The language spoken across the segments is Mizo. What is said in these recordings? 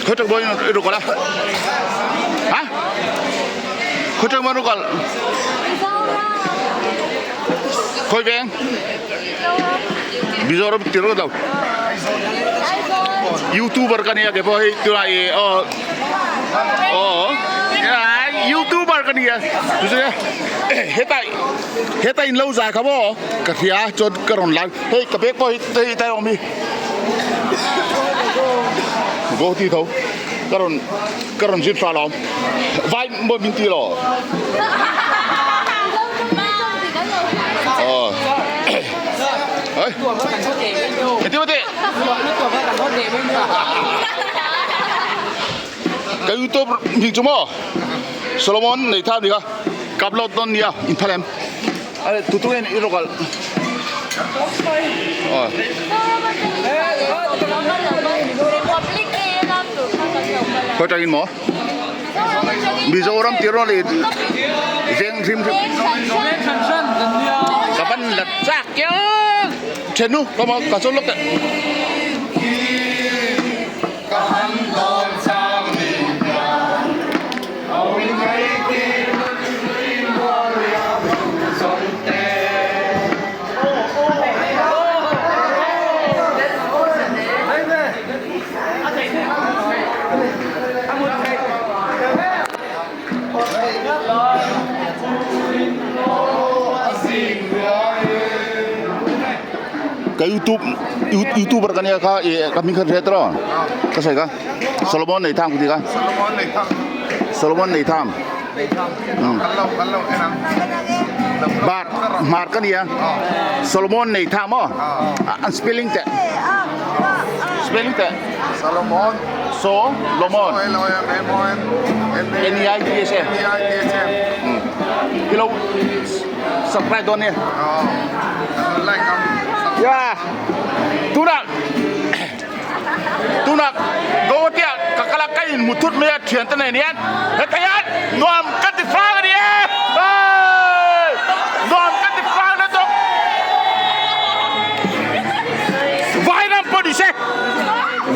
Khawi tang pawhin i rawn kal a ha khawi tang pawhin i rawn kal khawi veng Mizoram ti rawt lo youtuber ka nia keipawh hei tunah ih aw aw youtuber ka nia chu chu hetah hetah in lo zai kha maw ka hria chuan ka rawn lai hei ka bag pawh hi hei tlai a awm hi Guwahati tho ka rawn ka rawn zir thla alawm vai maw min ti lo aw ê engtin maw tih ka youtube hming chu maw Solomon Neitha a ni kha ka upload dawn nia inphal em. Ai tu tu nge i rawk alh. Khawi tangin maw? Mizoram tih rawn leh veng hrim hrim. Ka ban la chak kiang. Thiannu ka maw ka chawn lawk teh. Ka youtube youtuber ka nia kha ih ka hming kha hriat tawh ka sawi kha Solomon Neithang ka ti kha Solomon Neithang Bar hmar ka nia Solomon Neithang maw an spelling teh spelling teh Solomon Solomon N E I T H M Kilo subscribe dawn nia ya tunah Tunah Goatia ka kal a, ka inhmu thut mai a thiante nen hian hetah hian nuam ka ti fang a ni e, hey! Nuam ka ti fang na tawk. Vairam pawh ni se,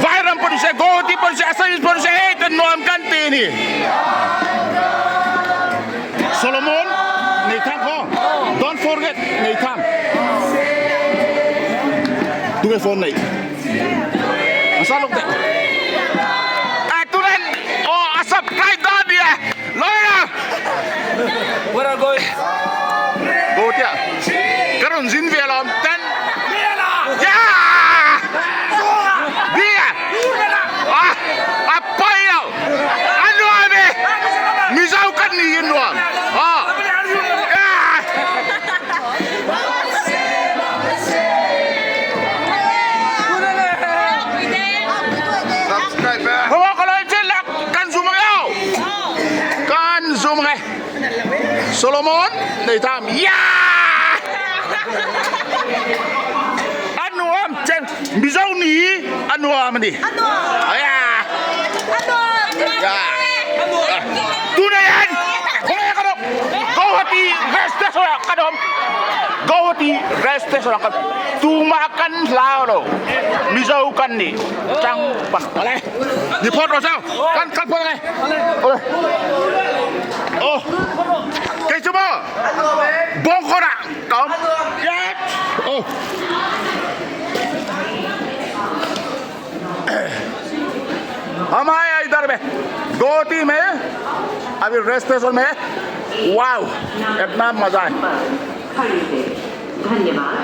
Vairam pawh ni se, Guwahati pawh ni se, Assamese pawh ni se, hei te nuam kan ti a ni. Solomon Neithang khaw, don't forget Neithang. Tunge phone nei? Asa lok teh. A turan oh a subscribe dawn nia. Lawia. Where are going? Go tia. Ka rawn zin ve alawm ten. Yeah! Bia! Ah! A pai lo. A nuam e. Mizo kan ni in nuam. Ah! Ah! Kan zum ang eo kan zum ang e Solomon nei tham ya a nuam chen Mizo ni a nuam ani ya ya tunah hian khawngaih ka dawm Guwahati rest station ah ka dawm Guwahati rest station ah ka tumah kan hlau lo Mizo kan nih tang pan awle ni phawt rawh sao kan kal phawt ange awle aw kei chu maw bawngkawn ah ka awm aw हम आए इधर में गोटी में अभी rest station में wow इतना मजा है धन्यवाद